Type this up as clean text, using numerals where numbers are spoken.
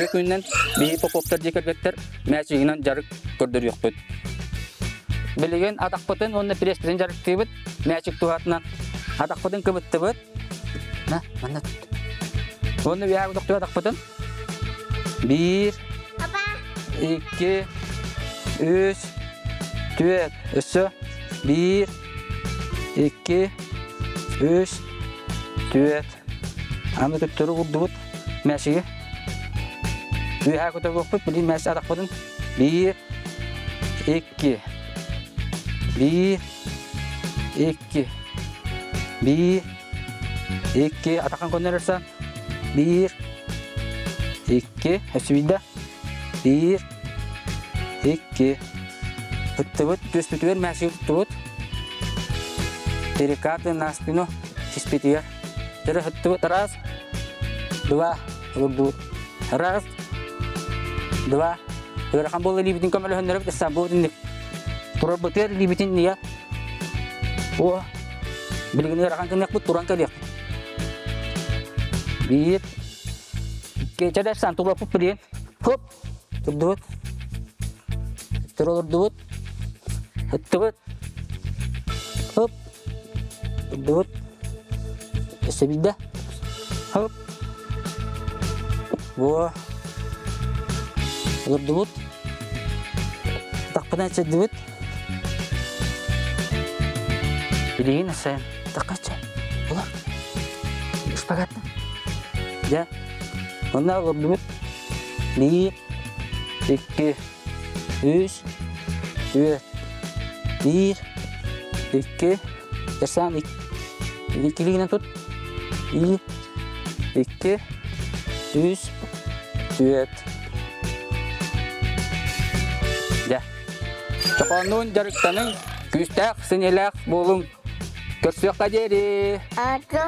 Үтүө күнүнэн биһи Поповтар дьиэ кэргэттэр мээчигинэн дьарык көрдөрүөхпүт. Билигин атахпытын уонна преспитин дьарыктыыбыт мээчик туһатынан. Атахпытын кыбыттыбыт. На, манна тут. Уонна үөһээ тохтуу атахпытын. Биир, икки, үс, түөрт. Өссө биир, икки, үс, түөрт. Аны төттөрү урдубут мээчиги. Үөһээ көтөҕүөхпүт, билигин мээчик атахпытын. Биир, икки, биир, икки, биир, икки. Атахын көннөрөрсөн. Биир, икки, өссө биирдэ. Биир, икки. Туттубут, түөспүтүгэр мээчиги туттубут. Перекаты на спину сиспитигэр. Төрө туттубут, раз, два, олордубут. Раз, два. Ыарахан буолла илиибитин көмөлөһөннөрөбүт, эссе бу инник. Турарбытыгар илиибитин ния. О, билигин ыарахан гыныахпыт, туран кэлиэхпит. Биир, икки, чэ туруоппут билигин. Хоп, турдубут. Тура олордубут. Ыттыбыт. Хоп. Турдубут. Өссө биирдэ. Хоп. Во. Олордубут. Атахпытын эчэйдибит. Билигин эсэйэн атахха Олор. Шпагатна. Дьэ. Онно олордубут. Биир, икки, үс, түөрт, биир, икки, Эрсаан иккилигинэн тут. Биир, икки, үс, түөрт. Дьэ. Чохооннуун дьарыктаныҥ, күүстээх, сэниэлээх буолуҥ. Көрсүөххэ диэри! Аты